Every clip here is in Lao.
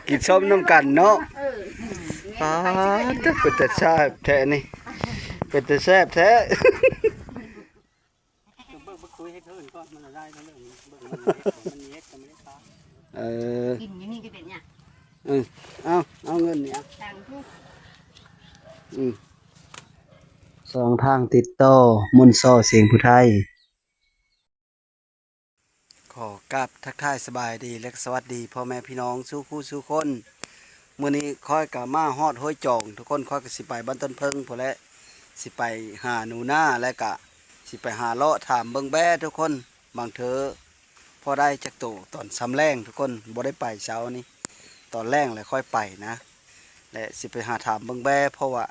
ກິນສົ້ມນຳກັນເນາະ. ປາດ ເປັນຕາແຊບແທ້ນີ້ ເປັນຕາແຊບແທ້. ເບິ່ງບັກຄຸຍໃຫ້ເພິ່ນກ່ອນ ມັນລະລາຍແລ້ວເລີຍ ເບິ່ງມັນເຮັດ ມັນເຮັດກໍບໍ່ໄດ້ປາ. ເອີ ກິນຢູ່ນີ້ກໍເປັນຫຍັງ? ເອີ ເອົາ ເອົາເງິນນີ້ ເອົາ ຕັງ ອືມ ຊ່ອງທາງຕິດຕໍ່ ມົນຊໍ ສຽງຜູ້ໄທ. ຂໍກາບທັກທາຍສະບາຍດີ ແລະ ສະຫວັດດີພໍ່ແມ່ພີ່ນ້ອງສູ່ຄູ່ສູ່ຄົນ. ມື້ນີ້ຂ້ອຍກໍມາຮອດຫ້ວຍຈອງທຸກຄົນ, ຂ້ອຍກໍຊິໄປບ້ານຕົ້ນເຜິ້ງພຸ້ນແຫຼະ, ຊິໄປຫາໜູນາ ແລະ ກະຊິໄປຫາເລາະຖາມເບິ່ງແບ້ທຸກຄົນ, ບາງເທື່ອພໍໄດ້ຈັກໂຕຕອນຊ່ຳແລງທຸກຄົນ, ບໍ່ໄດ້ໄປເຊົ້ານີ້, ຕອນແລງແລ້ວຄ່ອຍໄປນະ, ແລະ ຊິໄປຫາຖາມເບິ່ງແບ້ ເພາະວ່າ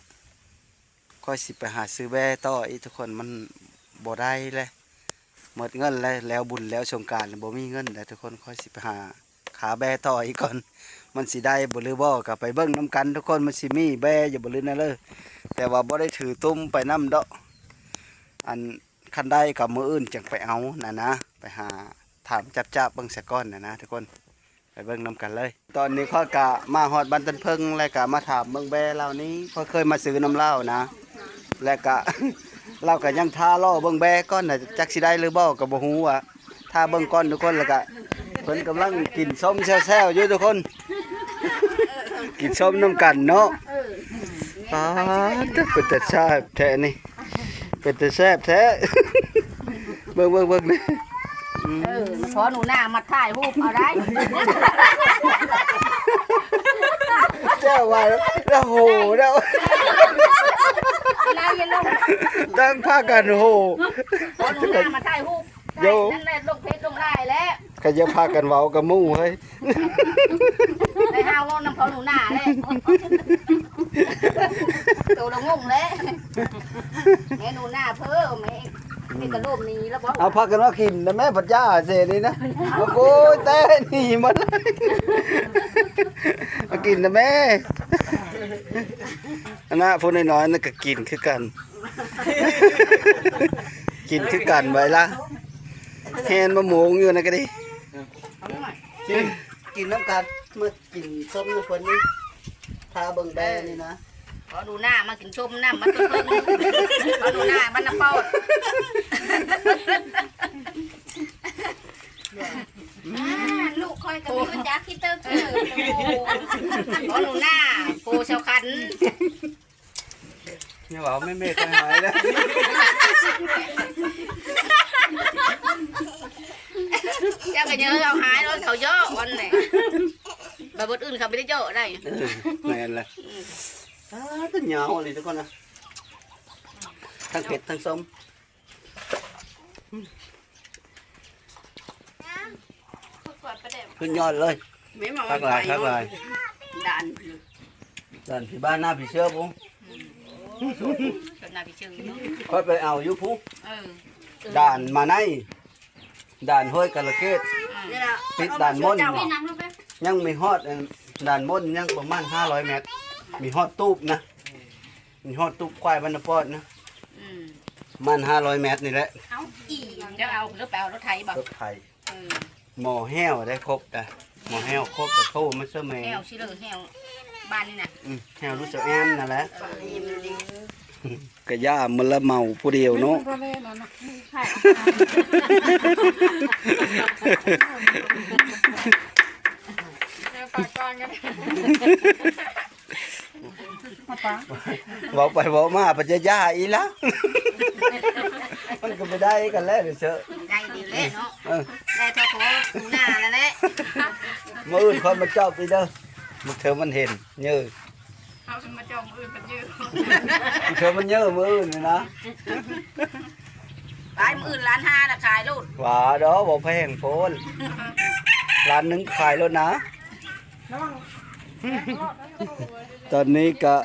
ຂ້ອຍຊິໄປຫາຊື້ແບ້ຕໍ່ອີກທຸກຄົນ, ມັນບໍ່ໄດ້ແລ້ວ ໝົດເງິນແລ້ວ, ແລ້ວບຸນແລ້ວສົງການແລ້ວບໍ່ມີເງິນແລ້ວທຸກຄົນ. ຂ້ອຍຊິໄປຫາຂາແບ້ຕໍ່ອີກກ່ອນ, ມັນຊິໄດ້ບໍ່ຫຼືບໍ່ກໍໄປເບິ່ງນຳກັນທຸກຄົນ, ມັນຊິມີແບ້ຢູ່ບໍ່ຫຼືນະເລີ. ແຕ່ວ່າບໍ່ໄດ້ຖືຕຸ້ມໄປນຳດອກ, ອັນ ຄັນໄດ້ກໍມື້ອື່ນຈັ່ງໄປເອົານະນະ, ໄປຫາຖາມຈັບໆເບິ່ງສາກ່ອນນະນະທຸກຄົນ. ໄປເບິ່ງນຳກັນເລີຍ. ຕອນນີ້ຂ້ອຍກະມາຮອດບ້ານຕົ້ນເຜິ້ງ ແລ້ວກະມາຖາມເບິ່ງແບ້ລາວນີ້, ຂ້ອຍເຄີຍມາຊື້ນຳລາວນະ, ແລ້ວກະ ລາວກະຍັງຖ້າລໍເບິ່ງແບ້ກ່ອນນະ, ຈັກຊິໄດ້ຫຼືບໍ່ກໍບໍ່ຮູ້ອະ, ຖ້າເບິ່ງກ່ອນທຸກຄົນ. ແລ້ວກະເພິ່ນກຳລັງກິນສົ້ມແຊວໆຢູ່ທຸກຄົນ, ກິນສົ້ມນຳກັນເນາະ. ປາດ ເປັນຕາແຊບແທ້ນີ້ ເປັນຕາແຊບແທ້. ເບິ່ງ ເບິ່ງ ເບິ່ງນີ້ ເອີ ພໍໜູນາມາຖ່າຍຮູບເອົາໄດ້. ເຈົ້າວ່າລະໂຫດາວ ລາວຢ່າລົງ ຕັ້ງພາກັນໂຫ ພໍໜູນາມາຖ່າຍຮູບ ໂຢ ນັ້ນແຫຼະ ລົງເຟສລົງລາຍແລ້ວ. ຂະຢ່າພາກັນເວົ້າກັບໝູ່ເຮີ້ຍ. ໄປຫາເວົ້ານຳພໍ່ໜູນາແຫຼະ ໂຕລະງົງແຫຼະ. ແມ່ໜູນາເພີ້ແມ່ ແມ່ກະໂລມໜີແລ້ວບໍ? ເອົາ ພາກັນມາກິນນະແມ່ ພັດຢາເສນີ້ນະ. ໂອ້ຍ ແຕ່ໜີໝົດ ມາກິນນະແມ່. ອັນນະ ຜູ້ນ້ອຍໆນັ້ນກະກິນຄືກັນ ກິນຄືກັນໄວ້ລະ ແຮ່ນມະມ່ວງຢູ່ນັ້ນກະດີ. ກິນ ກິນນຳກັນ ມາກິນສົ້ມນຳເພິ່ນນີ້ ຖ້າເບິ່ງແບ້ນີ້ນະ. ຂໍດູໜ້າມາກິນສົ້ມນຳ ມາຕົ້ນເຜິ້ງ ຂໍດູໜ້າມັນນະປອດ. ອ່າ ລູກຂ້ອຍກໍມີຮູ້ຈັກທີ່ເຕີບເຕີບ. ຂໍດູໜ້າ ໂພຊາວຄັນ. ຢ່າເວົ້າແມ່ໆ ຂ້ອຍຫາຍແລ້ວ. ເຈົ້າກໍເຍີ້າເອົາຫາຍໂລດ ເຂົາເຍາະອັນນີ້ ບາດອື່ນເຂົາບໍ່ໄດ້ເຍາະໄດ໋. ເອີ ແມ່ນແຫຼະ. ອືມ ອ່າ ຕົວຍາວອີ່ຫຼີທຸກຄົນນະ ທັງເຜັດທັງສົ້ມ. ສຸດຍອດເລີຍ ຄັກຫຼາຍ ຄັກຫຼາຍ. ດ່ານ ດ່ານທີ່ບ້ານໜ້າຜີເສືອພຸ້ນ ໜ້າຜີເສືອຢູ່ ຂ້ອຍໄປເອົາຢູ່ພຸ້ນ. ເອີ ດ່ານມາໄນ ດ່ານຫ້ວຍກາລະເກດ ຕິດດ່ານມົນ ຍັງມີຮອດ ອັນ ດ່ານມົນຍັງປະມານຫ້າຮ້ອຍແມັດ ມີຮອດຕູບນະ. ມີຮອດຕູບຄວາຍບ້ານນາປອດນະ. ອືມ ປະມານຫ້າຮ້ອຍແມັດນີ້ແຫຼະ. ເອົາອີ່ ເຈົ້າເອົາ ຫຼືໄປເອົາລົດໄຖບໍ? ລົດໄຖ. ເອີ ໝໍ້ແຫ້ວໄດ້ຄົບໄດ໋ ໝໍ້ແຫ້ວຄົບ ແລ້ວໂທມາເຊີແມ່ ແຫ້ວຊິເລີ ແຫ້ວບ້ານນີ້ນະ. ອືມ ແຫ້ວລູກສາວແອມນັ້ນແຫຼະ. ກະຢ່າມາລະເມົາຜູ້ດຽວເນາະ. ເວົ້າໄປເວົ້າມາ ປັດຈະຢ່າອີ່ລະ ມັນກໍບໍ່ໄດ້ກັນແລ້ວເດີເຊີ. ໄດ້ດີແລ້ວເນາະ. ເອີ ໄດ້ພໍໆ ໜ້າແລ້ວແຫຼະ. ມື້ອື່ນຄ່ອຍມາຈອບອີກເດີ ບາງເທື່ອມັນເຫັນເຍີ້. ເຮົາຊິມາຈອບມື້ອື່ນເພິ່ນເຍີ້ ບາງເທື່ອມັນເຍີ້ມື້ອື່ນນີ້ນະ. ໄປມື້ອື່ນລ້ານຫ້ານະ ຂາຍໂລດ. ຫວາດອກ ບໍ່ແພງໂພດ ລ້ານໜຶ່ງຂາຍໂລດນະ. ຕອນນີ້ກະ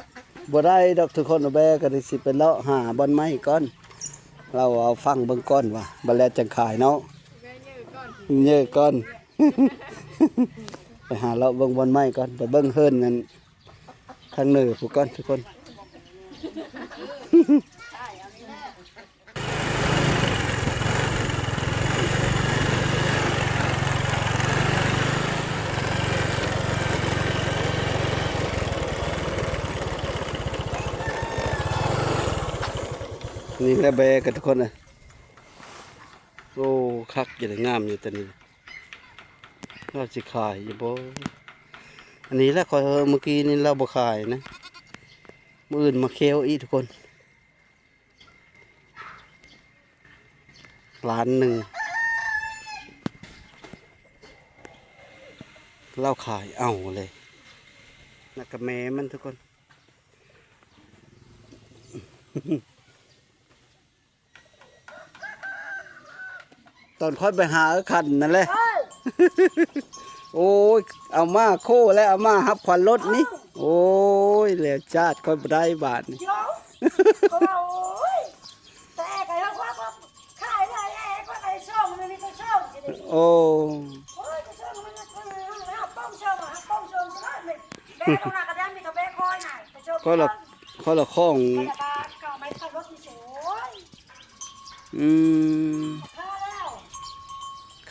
ບໍ່ໄດ້ດອກທຸກຄົນ ເອົາແບ້ກໍໄດ້ ຊິໄປເລາະຫາບ່ອນໃໝ່ກ່ອນ. ລາວເອົາຟັງເບິ່ງກ່ອນວ່າ ບັດແລ້ວຈັ່ງຂາຍເນາະ. ເຢີກ່ອນ ໄປຫາເລາະເບິ່ງບ່ອນໃໝ່ກ່ອນ ໄປເບິ່ງເຮືອນນັ້ນ ທາງເໜືອພຸ້ນກ່ອນທຸກຄົນ. ນີ້ແຫຼະແບ້ກັນທຸກຄົນເອີຍ. ໂອ້ ຄັກຢູ່ເດ້ ງາມຢູ່ຕົວນີ້. ລາວຊິຂາຍຢູ່ບໍ່? ອັນນີ້ແຫຼະ ຂ້ອຍເຮີ ເມື່ອກີ້ນີ້ລາວບໍ່ຂາຍນະ. ມື້ອື່ນມາເຄວອີກທຸກຄົນ. ລ້ານໜຶ່ງ ລາວຂາຍເອົາເລີຍ. ນັ້ນກະແມ່ມັນທຸກຄົນ. ຕອນຂ້ອຍໄປຫາເອີຄັນນັ້ນແຫຼະ. ໂອ້ຍ ເອົາມາໂຄແລ້ວ ເອົາມາຮັບຂວັນລົດນີ້. ໂອ້ຍ ແລ້ວຊາດຂ້ອຍບໍ່ໄດ້ບາດນີ້. ໂອ້ຍ ແຕ່ກະເຮົາວ່າ ຂາຍໄດ້ແລ້ວ ຂ້ອຍກະໄດ້ສອງ ມັນມີແຕ່ສອງຊິໄດ້. ໂອ້ ໂອ້ຍ ແຕ່ສອງມັນ ເຮົາປ້ອງສອງ ເຮົາປ້ອງສອງຊິໄດ້. ແບກອອກມາກະໄດ້ ມີແຕ່ແບກຄອຍນະ ໄປໂຊ ຂ້ອຍລະ ຂ້ອຍລະຂອງ ຂ້ອຍລະກະເອົາໄມ້ຂັບລົດນີ້ຊິ. ໂອ້ຍ ອືມ ຂາຍແລ້ວ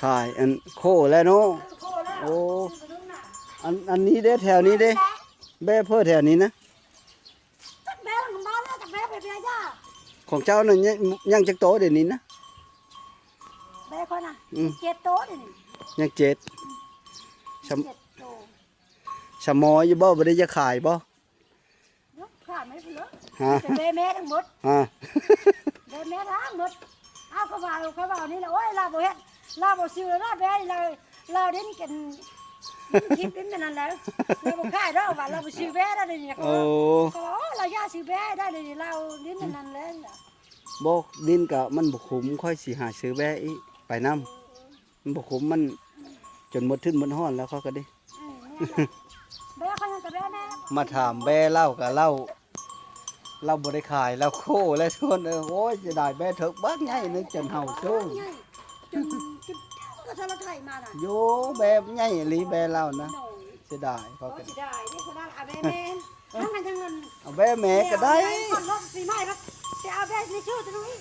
ຂາຍອັນໂຄແລ້ວເນາະ. ເອີ ໂຄແລ້ວ. ໂອ້ ຊື້ໄປລຸ້ນນະ. ອັນ ອັນນີ້ເດ້ ແຖວນີ້ເດ້ ແບເພີ້ແຖວນີ້ນະ. ຈັກແບນຳບ້ານແລ້ວ ຈັກແບໄປເບຍາ. ຂອງເຈົ້ານັ້ນຍັງ ຍັງຈັກໂຕດຽວນີ້ນະ? ແບຂ້ອຍນະ ອືມ ເຈັດໂຕດຽວນີ້. ຍັງເຈັດ. ອືມ ຊຳ ເຈັດໂຕ. ຊະມອຍຢູ່ບໍ່? ບໍ່ໄດ້ຈະຂາຍບໍ່? ຍົກຂາຍໄປພຸ້ນເລີຍ. ຮະ? ແຕ່ແບແມ່ທັງໝົດ. ຮະ? ແບແມ່ທັງໝົດ. ເອົາ ເຂົາວ່າ ເຂົາເວົ້ານີ້ລະ ໂອ້ຍ ລາວບໍ່ເຮັດ ລາວບໍ່ຊື້ລະແບ ລາວ ລາວຫຼິ້ນກັນ ຫຼິ້ນຄິດຫຼິ້ນອັນນັ້ນແຫຼະ ລາວບໍ່ຂາຍດອກວ່າ ລາວບໍ່ຊື້ແບໄດ້ນີ້. ໂອ້ ເຂົາວ່າ ໂອ້ ລາວຢ່າຊື້ແບໄດ້ນີ້ ລາວຫຼິ້ນອັນນັ້ນແຫຼະ. ບໍ່ຫຼິ້ນກະມັນບໍ່ຄຸ້ມ ຂ້ອຍຊິຫາຊື້ແບອີກໄປນຳ. ມັນບໍ່ຄຸ້ມ ມັນຈົນໝົດທຶນໝົດຮ້ອນແລ້ວ ຂ້ອຍກະເດ້. ອືມ ແມ່ນແຫຼະ ແບຂ້ອຍຍັງກະແບແນ່. ມາຖາມແບລາວກະລາວ ລາວບໍ່ໄດ້ຂາຍ ລາວໂຄແລ້ວທຸກຄົນເອີຍ. ໂອ້ຍ ເສຍດາຍແບເຖິກບັກໃຫຍ່ໜຶ່ງ ຈົນເຫົ່າໂຊງ ຈົນ ຈົນກະສະລະໄຖມານະ. ໂຢ ແບໃຫຍ່ອີ່ຫຼີແບລາວນະ. ໂດຍ ເສຍດາຍ ເຂົາກະ ໂອ້ຍ ເສຍດາຍເດ້ ຄົນນັ້ນ. ເອົາແບແມ່ ເອີ ທັງນັ້ນທັງນັ້ນ ເອົາແບແມ່ກະໄດ້. ກ່ອນລົດປີໃໝ່ລະ ຊິເອົາແບໃນຊູ້ຕົວນັ້ນອີກ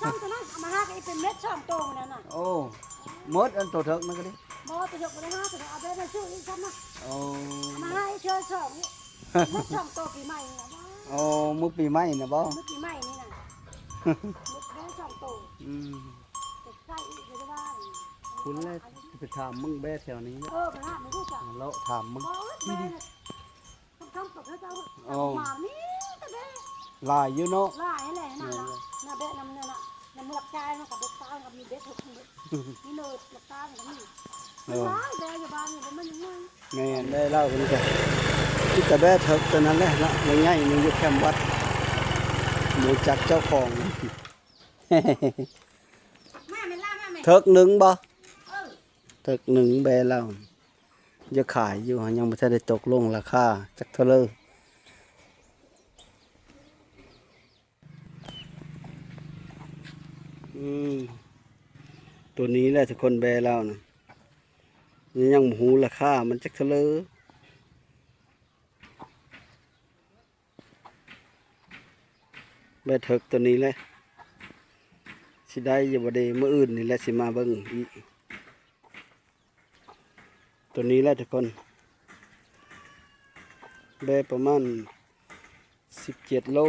ສອງຕົວນັ້ນ ເອົາມາຫາກະອີກເປັນເມັດສອງໂຕນັ້ນນະ. ໂອ້ ໝົດອັນໂຕເຖິກນັ້ນກະເດ້. ບໍ່ ໂຕເຖິກບໍ່ໄດ້ຫາ ໂຕເຖິກເອົາແບມາຊື້ອີກຊ້ຳນະ. ໂອ້ ເອົາມາຫາອີກເທື່ອສອງນີ້ ເມັດສອງໂຕປີໃໝ່ນີ້ນະ. ໂອ້ ມື້ປີໃໝ່ນະບໍ່? ມື້ປີໃໝ່ນີ້ນະ ເມັດສອງໂຕ. ອືມ ໄປໃສ່ອີກ ບໍ່ໄດ້ວ່າ. ພຸ້ນແຫຼະ ຊິໄປຖາມເບິ່ງແບແຖວນີ້. ເອີ ໄປຫາເບິ່ງດູຊະ ເລາະຖາມເບິ່ງ. ບໍ່ ແບ ຄຳຕອບເຂົາເຈົ້າ ໂອ້ ມາມີແຕ່ແບ ຫຼາຍຢູ່ເນາະ. ຫຼາຍແຫຼະນະ ແມ່ນແຫຼະ ນະແບນຳນັ້ນນະ ນຳຫຼັກກາຍນະ ກັບເບັດຕາກັບມີເບັດເຖິກເບິດ ມີໂລດຫຼັກກາຍກະມີ. ເອີ ຫຼາຍແບຢູ່ບ້ານນີ້ບໍ່ແມ່ນຫຍັງ. ແມ່ນ ແບລາວເພິ່ນກະມີແຕ່ແບເຖິກຕົວນັ້ນແຫຼະເນາະ ໃຫຍ່ໆ ນີ້ຢູ່ແຄມວັດ ຮູ້ຈັກເຈົ້າຂອງ. ມາແມ່ນລາ ມາແມ່ນ ເຖິກໜຶ່ງບໍ່? ເອີ ເຖິກໜຶ່ງແບລາວ. ຢາກຂາຍຢູ່ ຍັງບໍ່ທັນໄດ້ຕົກລົງລາຄາຈັກເທົ່າເລີ. ອືມ ໂຕນີ້ແຫຼະທຸກຄົນ ແບລາວນະ ຍັງບໍ່ຮູ້ລາຄາມັນຈັກເທົ່າເລີ. ແບເຖິກໂຕນີ້ແຫຼະ ຊິໄດ້ຢູ່ບໍ່ເດ? ມື້ອື່ນນີ້ແຫຼະຊິມາເບິ່ງອີກ. ໂຕນີ້ແຫຼະທຸກຄົນ ແບປະມານສິບເຈັດໂລ.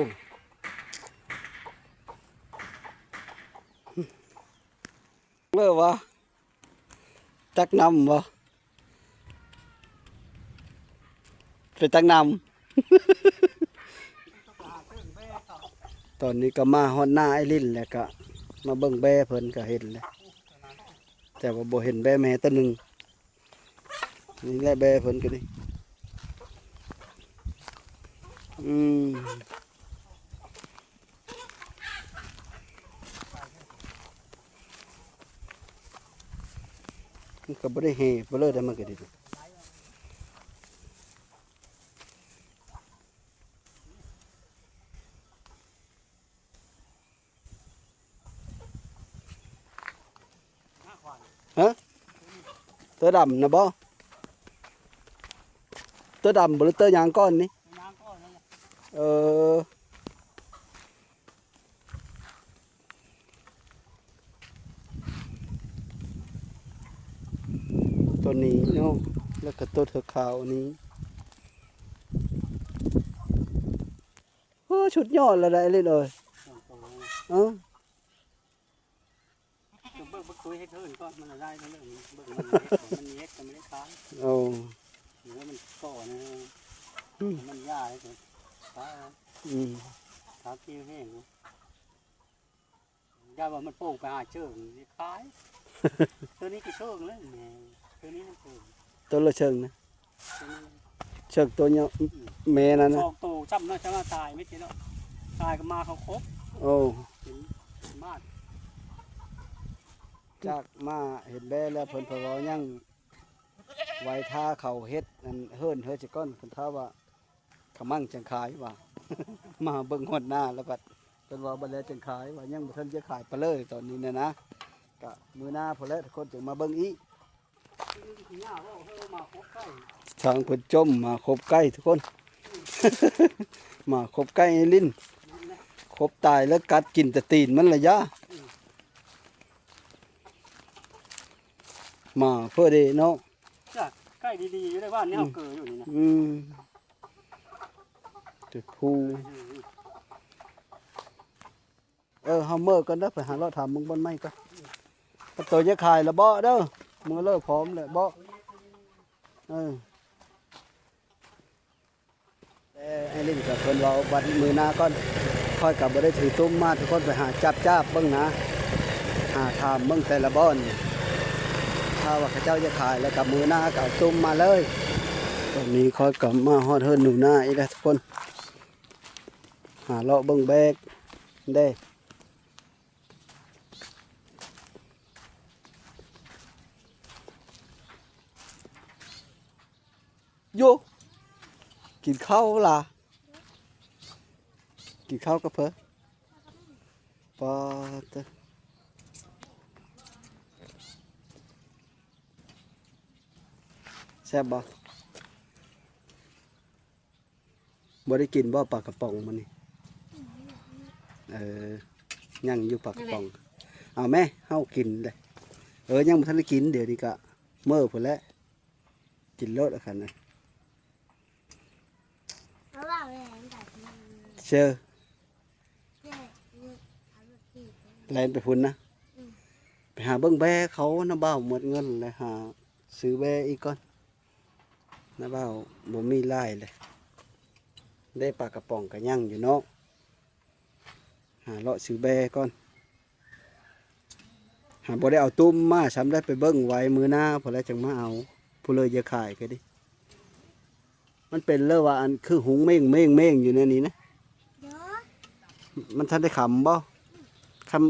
ເລີວະ ຕັກນ້ຳບໍ່? ໄປຕັກນ້ຳ. ຕອນນີ້ກະມາຮອດໜ້າອ້າຍລິ້ນແລ້ວ ກະມາເບິ່ງແບເພິ່ນ ກະເຫັນແລ້ວ ແຕ່ວ່າບໍ່ເຫັນແບແມ່ໂຕໜຶ່ງ. ນີ້ແຫຼະແບເພິ່ນກະນີ້. ອືມ ມັນກະບໍ່ໄດ້ແຫ່ໄປເລີຍເດ້ ມັນກະດີ. ຮະ? ໂຕດຳນະບໍ່? ໂຕດຳບໍ່ ຫຼືໂຕຫຍັງກ່ອນນີ້? ເອີ ໂຕນີ້ເນາະ ແລ້ວກະໂຕເຖິກຂາວນີ້. ໂອ້ ສຸດຍອດລະໄດ໋ ອ້າຍລິ້ນເອີຍ. ເອີ ເບິ່ງບັກຕຸຍເຮັດເຮືອນກ່ອນ ມັນລະລາຍແລ້ວ ເບິ່ງມັນເຮັດ ມັນມີເຮັດກໍບໍ່ໄດ້ຂາຍ. ໂອ້ ເຫຼືອມັນກໍ່ນະ ອືມ ມັນຢາຍ ຂາຍ ອືມ ຂາຍກິວແຮງ. ຢ້ານວ່າມັນໂປ່ງໄປຫາເຊີງນີ້ຂາຍ. ໂຕນີ້ກໍເຊີງແລ້ວແມ່ ໂຕນີ້ມັນເຊີງ ໂຕລະເຊີງນະ ໂຕນີ້ເຊີງໂຕຍາວ ອືມ ແມ່ນັ້ນນະ ສອງໂຕຊ້ຳເນາະ ຈະມາຕາຍໄມ່ຕິເນາະ ຕາຍກໍມາເຂົາຄົບ. ໂອ້ ເປັນມາດ ຈາກມາເຫັນແບ້ແລ້ວ ເພິ່ນເພິ່ນເວົ້າຫຍັງ ໄວ້ຖ້າເຂົາເຮັດອັນເຮືອນເຮີຊິກ່ອນ ເພິ່ນຖ້າວ່າ ຂະມັງຈັ່ງຂາຍວ່າ ມາເບິ່ງຮອດໜ້າແລ້ວບັດ ເພິ່ນວ່າບັດແລ້ວຈັ່ງຂາຍວ່າ ຍັງບໍ່ທັນຈະຂາຍປະເລີຍຕອນນີ້ນະນະ. ກະມື້ໜ້າພຸ້ນແຫຼະ ທຸກຄົນຈຶ່ງມາເບິ່ງອີກ. ທາງເພິ່ນຈົ່ມໝາຂົບໄກ່ທຸກຄົນ ໝາຂົບໄກ່ໃຫ້ຫຼິ້ນ ຂົບຕາຍແລ້ວກັດກິນແຕ່ຕີນມັນລະຢາ ໝາເພິ່ນເດ້ເນາະ. ຈ້ະ ໄກ່ດີໆຢູ່ໃນບ້ານນີ້ ອືມ ເຮົາເກີຢູ່ນີ້ນະ ອືມ ແຕ່ຜູ້ ເອີ ເຮົາເມືອກ່ອນເດີ ໄປຫາເລາະຖາມເບິ່ງບ່ອນໃໝ່ກ່ອນ. ປະຕູຈະຂາຍລະເບາະເດີ ເມືອເລີ້ພ້ອມແຫຼະເບາະ ເອີ. ແຕ່ໄອ້ລິ້ນກັບເພິ່ນເວົ້າບັດມື້ໜ້າກ່ອນ ຂ້ອຍກໍບໍ່ໄດ້ຖືຕຸ້ມມາ ທຸກຄົນໄປຫາຈັບຈາບເບິ່ງນະ ຫາຖາມເບິ່ງແຕ່ລະບ່ອນ ຖ້າວ່າເຂົາເຈົ້າຈະຂາຍແລ້ວກໍມື້ໜ້າກໍເອົາຕຸ້ມມາເລີຍ. ຕອນນີ້ຂ້ອຍກໍມາຮອດເຮືອນໜູນາອີກແລ້ວທຸກຄົນ ຫາເລາະເບິ່ງແບກເດ້. ໂຢ ກິນເຂົ້າລະ ກິນເຂົ້າກັບເພິ່ນ ປາດເຕີ ແຊບບໍ່? ບໍ່ໄດ້ກິນບໍ່ປາກະປ໋ອງມື້ນີ້? ເອີ ຍັງຢູ່ປາກະປ໋ອງ ເອົາແມ ເຮົາກິນເດ້. ເອີ ຍັງບໍ່ທັນໄດ້ກິນ ດຽວນີ້ກະເມີພຸ້ນແຫຼະ ກິນໂລດ ອາຄັນນະ ເຊີ ແລ່ນໄປພຸ້ນນະ ອືມ ໄປຫາເບິ່ງແບ້ເຂົາ ນ້າບ່າວໝົດເງິນແລ້ວ ຫາຊື້ແບ້ອີກກ່ອນ. ນ້າບ່າວບໍ່ມີຫຼາຍເລີຍ ໄດ້ປາກະປ໋ອງກະຍັງຢູ່ເນາະ ຫາເລາະຊື້ແບ້ກ່ອນ ຫາບໍ່ໄດ້ເອົາຕຸ້ມມາຊ້ຳ ໄດ້ໄປເບິ່ງໄວ້ ມື້ໜ້າພຸ້ນແຫຼະຈັ່ງມາເອົາ ຜູ້ເລີຍຈະຂາຍກໍດີ. ມັນເປັນເລີວ່າອັນຄືຫຸງເມ່ງໆໆຢູ່ໃນນີ້ນະ ໂດຍ ມັນທັນໄດ້ຂຳບໍ່? ຄັນ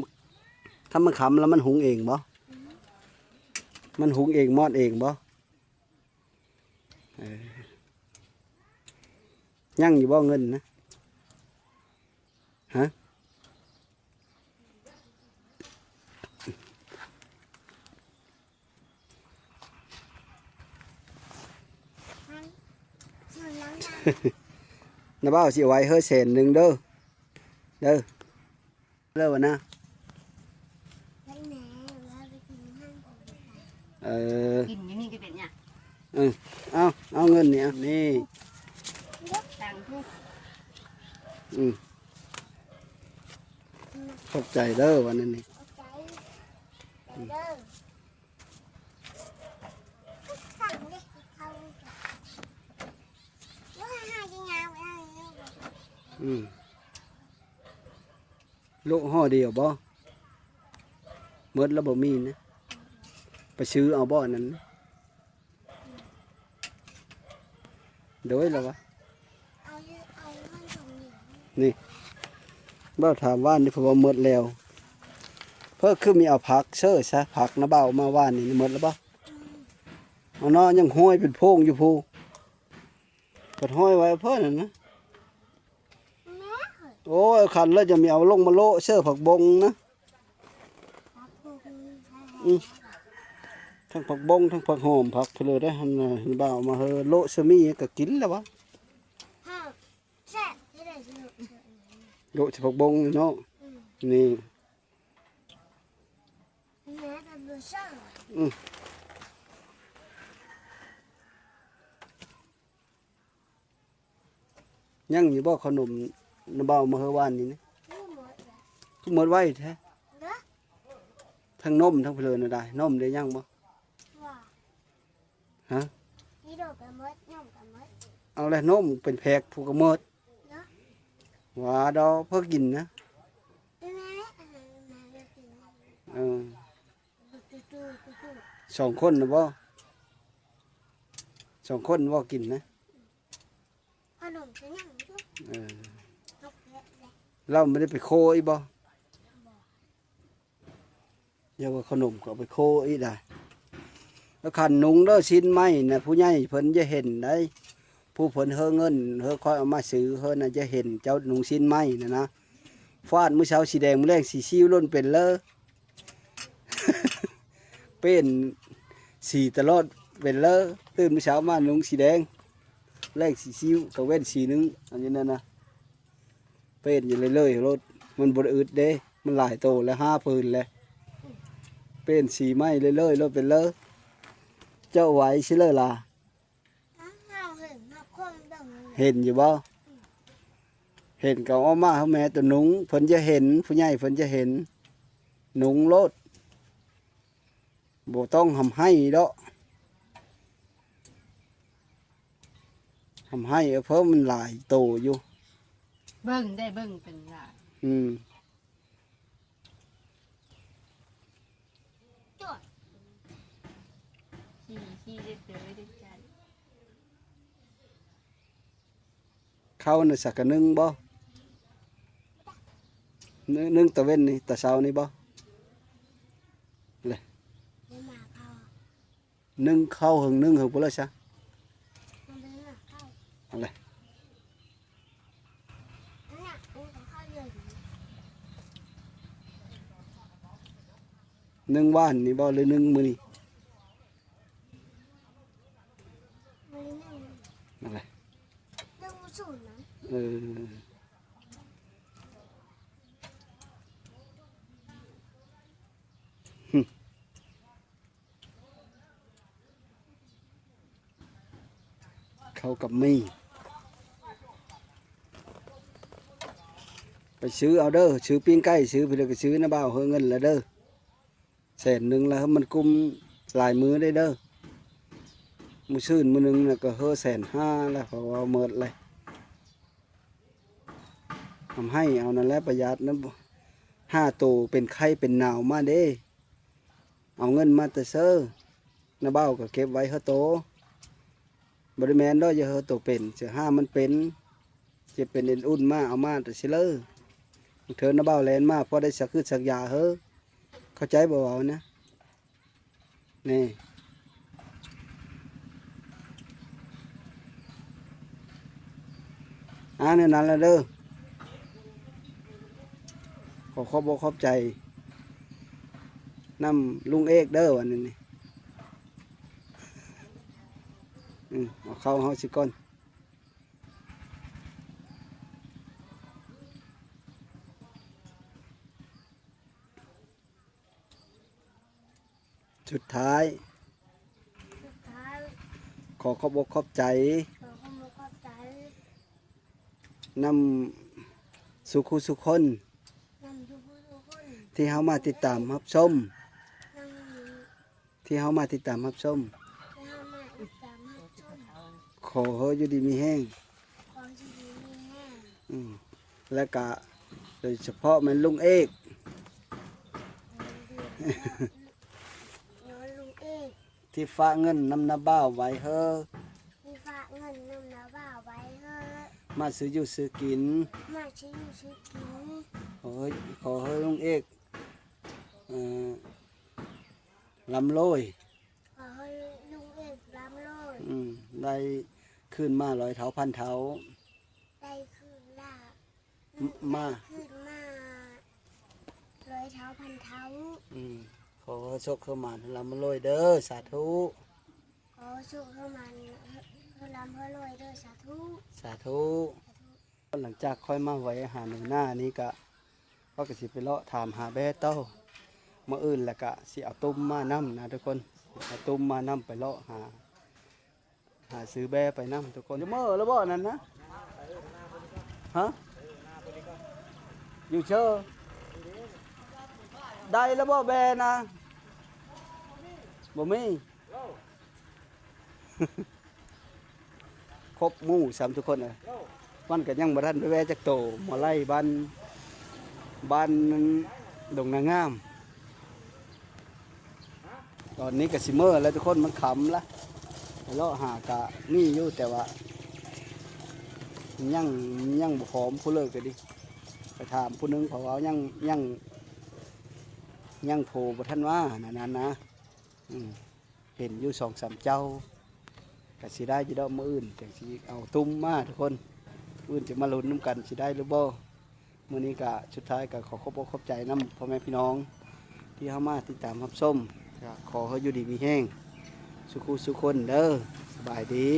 ຄັນມັນຂຳແລ້ວມັນຫຸງເອງບໍ່? ອືມ ມັນຫຸງເອງມອດເອງບໍ່? ເອີ ຍັງຢູ່ບໍ່ເງິນນະ? ຮະ? ນ້າບ່າວຊິເອົາໄວ້ເຮີແສນໜຶ່ງເດີ ເດີ. ແລ້ວນະ ເອີ ກິນຢູ່ນີ້ກໍເປັນຫຍັງ ເອີ ເອົາ ເອົາເງິນນີ້ ເອົາ ນີ້ ຕັງ ອືມ ຂອບໃຈເດີ ວ່ານັ້ນນີ້ ຂອບໃຈເດີ. ອືມ ໂລະຫໍ່ດຽວບໍ່? ໝົດແລ້ວບໍ່ມີນະ ໄປຊື້ເອົາບໍ່ອັນນັ້ນ? ໂດຍ ລະວະ ນີ້ ບ່າວຖາມວ່ານີ້ ເພິ່ນວ່າໝົດແລ້ວ ເພິ່ນຄືມີເອົາຜັກເຊີຊະ ຜັກນະບ່າວມາວ່ານນີ້ໝົດແລ້ວບໍ່? ເອົາເນາະ ຍັງຫ້ອຍເປັນໂພງຢູ່ພຸ້ນ ເພິ່ນຫ້ອຍໄວ້ເພິ່ນຫັ້ນນະ. ໂອ້ຍ ຄັນແລ້ວຈະມີເອົາລົງມາໂລະເຊີຜັກບົງນະ ອືມ ທັງຜັກບົງ ທັງຜັກຫອມ ຜັກເພີເດ້ ຫັ້ນນະ ເຫັນບ່າວເອົາມາເຮີ ໂລະເຊີໝີ່ກໍກິນແລ້ວວະ ໂລະເຊີຜັກບົງເນາະ ອືມ ນີ້ ອືມ. ຍັງຢູ່ບໍ່ເຂົ້າໜົມ ນ້າບ່າວມາເຮີວານນີ້ນະ? ຍັງບໍ່ໝົດລະ ຄືໝົດໄວແທ້? ເດ້ ທັງນົມທັງເພີນນະໄດ໋ ນົມໄດ້ຍັງບໍ່? ວ່າ ຮະ? ອີໂດກະໝົດ ນົມກະໝົດ. ເອົາແຫຼະ ນົມເປັນແພັກພຸ້ນກະໝົດ. ເນາະ ວ່າດອກ ເພື່ອກິນນະ. ເອີ ສອງຄົນນະບໍ່? ສອງຄົນບໍ່ກິນນະ? ຂະໜົມກະຍັງຢູ່. ເອີ ເຮົາບໍ່ໄດ້ໄປໂຄອີກບໍ່? ບໍ່. ຢ່າວ່າຂະໜົມ ເຂົາເອົາໄປໂຄອີກດາ. ແລ້ວຄັນນຸ່ງເດີ ສິ້ນໄໝນະ ຜູ້ໃຫຍ່ເພິ່ນຢ່າເຫັນໄດ໋. ຜູ້ເພິ່ນເຮີເງິນ ເຮີຄອຍເອົາມາຊື້ ເຮີນະຢ່າເຫັນເຈົ້ານຸ່ງສິ້ນໄໝນະນະ. ຟາດມື້ເຊົ້າສີແດງ ມື້ແລງສີຊິວໂລດ ເປັນເລີ ປ່ຽນສີຕະຫຼອດ ເປັນເລີ. ຕື່ນມື້ເຊົ້າມານຸ່ງສີແດງ ແລງສີຊິວ ກາງເວັນສີໜຶ່ງ ອັນນີ້ນະນະ. ເປັນຢູ່ເລື້ອຍໆໂລດ ມັນບໍ່ໄດ້ອຶດເດ້ ມັນຫຼາຍໂຕແລ້ວ ຫ້າຜືນແລ້ວ. ເປັນສີໃໝ່ເລື້ອຍໆໂລດ ເປັນເລີ. ເຈົ້າໄຫວຊິເລີລາ? ເຫັນຢູ່ບໍ່? ເຫັນກະເອົາມາໃຫ້ແມ່ໂຕນຸ່ງ ເພິ່ນຈະເຫັນ ຜູ້ໃຫຍ່ເພິ່ນຈະເຫັນ ນຸ່ງໂລດ ບໍ່ຕ້ອງຮ່ຳໄຫ້ດອກ. ທຳໃຫ້ເພິ່ນມັນຫຼາຍໂຕຢູ່. ເບິ່ງໄດ້ ເບິ່ງເປັນຫຼາຍ. ອືມ ເຂົ້ານະ ສັກກະໜຶ່ງບໍ່? ໜຶ່ງ ໜຶ່ງຕາເວັນນີ້ ຕາເຊົ້ານີ້ບໍ່? ເລີຍ ໜຶ່ງເຂົ້າ ຫຶງໜຶ່ງ ຫຶງພຸ້ນລະຊະ. ເອົາເລີຍ ໜຶ່ງວານນີ້ບໍ່ ຫຼື ໜຶ່ງມື້ນີ້? ມື້ນີ້ໜຶ່ງ ນັ້ນແຫຼະ ໜຶ່ງສູນນະ. ເອີ ເຂົ້າກັບໝີ່ ໄປຊື້ເອົາເດີ ຊື້ປີ້ງໄກ່ ຊື້ພີ້ແລ້ວກະຊື້ນະບ່າວ ເຮີເງິນລະເດີ ແສນໜຶ່ງລະ ມັນກຸ້ມຫຼາຍມື້ໄດ້ເດີ. ມື້ຊືນມື້ໜຶ່ງນະກະເຮີແສນຫ້າລະ ເພາະວ່າເໝິດເລີຍ. ທຳໃຫ້ເອົານັ້ນແຫຼະ ປະຢັດນະ ຫາໂຕເປັນໄຂ້ເປັນໜາວມາເດ້. ເອົາເງິນມາແຕ່ເຊີ ນະບ່າວກະເກັບໄວ້ເຮີໂຕ. ບໍ່ໄດ້ແມ່ນດອກ ຢ່າເຮີໂຕເປັນ ຊິຫາມັນເປັນ ເຈັບເປັນເອັນອຸ່ນມາ ເອົາມາແຕ່ຊິເລີ. ບາງເທື່ອນະບ່າວແລ່ນມາ ພໍໄດ້ສັກຄືດສັກຢາເຮີ. ເຂົ້າໃຈບໍ່ເວົ້ານະ? ນີ້ ອ່າ ແນວນັ້ນລະເດີ. ຂໍຂອບອົກຂອບໃຈນຳລຸງເອກເດີ ອັນນີ້ນີ້. ອືມ ເອົາເຂົ້າເຮົາຊິກ່ອນ. ສຸດທ້າຍ ສຸດທ້າຍ ຂໍຂອບອົກຂອບໃຈ ຂໍຂອບອົກຂອບໃຈ ນຳສູ່ຄູ່ສູ່ຄົນ ນຳສູ່ຄູ່ສູ່ຄົນ ທີ່ເຮົາມາຕິດຕາມຮັບຊົມ ນຳ ທີ່ເຮົາມາຕິດຕາມຮັບຊົມ ທີ່ເຮົາມາຕິດຕາມຮັບຊົມ ຂໍເຮົາຢູ່ດີມີແຮງ ຂໍຢູ່ດີມີແຮງ ອືມ ແລະກະໂດຍສະເພາະແມ່ນລຸງເອກ ໂດຍສະເພາະແມ່ນລຸງເອກ ທີ່ຝາກເງິນນຳນ້າບ່າວໄວ້ເຮີ ທີ່ຝາກເງິນນຳນ້າບ່າວໄວ້ເຮີ ມາຊື້ຢູ່ຊື້ກິນ ມາຊື້ຢູ່ຊື້ກິນ ຂໍເຮີ ຂໍເຮີລຸງເອກ ເອີ ລ່ຳລວຍ ຂໍໃຫ້ລຸງເອກລ່ຳລວຍ ອືມ ໄດ້ຄືນມາຮ້ອຍເທົ່າພັນເທົ່າ ໄດ້ຄືນມາ ມາ ໄດ້ຄືນມາຮ້ອຍເທົ່າພັນເທົ່າ ອືມ ຂໍໃຫ້ໂຊກໃຫ້ໝານ ໃຫ້ລ່ຳໃຫ້ລວຍເດີ ສາທຸ ຂໍໃຫ້ໂຊກໃຫ້ໝານ ໃຫ້ລ່ຳໃຫ້ລວຍເດີ ສາທຸ ສາທຸ ສາທຸ. ຫຼັງຈາກຂ້ອຍມາໄຫວ້ອາຫານໃນນານີ້ກະ ຂ້ອຍກະຊິໄປເລາະຖາມຫາແບ້ຕໍ່ ມື້ອື່ນລະກະຊິເອົາຕຸ້ມມານຳນະທຸກຄົນ ເອົາຕຸ້ມມານຳ ໄປເລາະຫາ ຫາຊື້ແບ້ໄປນຳທຸກຄົນ. ຢູ່ເມີລະບໍ່ນັ້ນນະ? ຮະ? ຢູ່ເຊີ? ໄດ້ແລ້ວບໍ່ແບນະ? ບໍ່ມີ. ຄົບໝູ່ຊ້ຳທຸກຄົນເອີຍ. ມັນກໍຍັງບໍ່ທັນໄປແວ່ຈັກໂຕ. ໝໍໄລ່ບ້ານ ບ້ານດົງນາງາມ. ຕອນນີ້ກໍຊິເມີແລ້ວທຸກຄົນ ມັນຄ່ຳລະ. ໄປເລາະຫາກະມີຢູ່ ແຕ່ວ່າຍັງ ຍັງບໍ່ພ້ອມ. ຜູ້ເລີກກໍດີ ໄປຖາມຜູ້ໜຶ່ງ ເຂົາເວົ້າຍັງ ຍັງ ຍັງໂທບໍ່ທັນມາ ນັ້ນນະ. ອືມ ເຫັນຢູ່ສອງສາມເຈົ້າ ກໍຊິໄດ້ຢູ່ດອກ. ມື້ອື່ນຈັ່ງຊິເອົາຕຸ້ມມາທຸກຄົນ. ມື້ອື່ນຈະມາລຸ້ນນຳກັນ ຊິໄດ້ຫຼືບໍ່. ມື້ນີ້ກໍສຸດທ້າຍກໍຂໍຂອບອົກຂອບໃຈນຳພໍ່ແມ່ພີ່ນ້ອງ ທີ່ເຂົ້າມາຕິດຕາມຮັບຊົມ. ກໍຂໍໃຫ້ຢູ່ດີມີແຮງ ສຸຂູສຸຄົນເດີ. ສະບາຍດີ.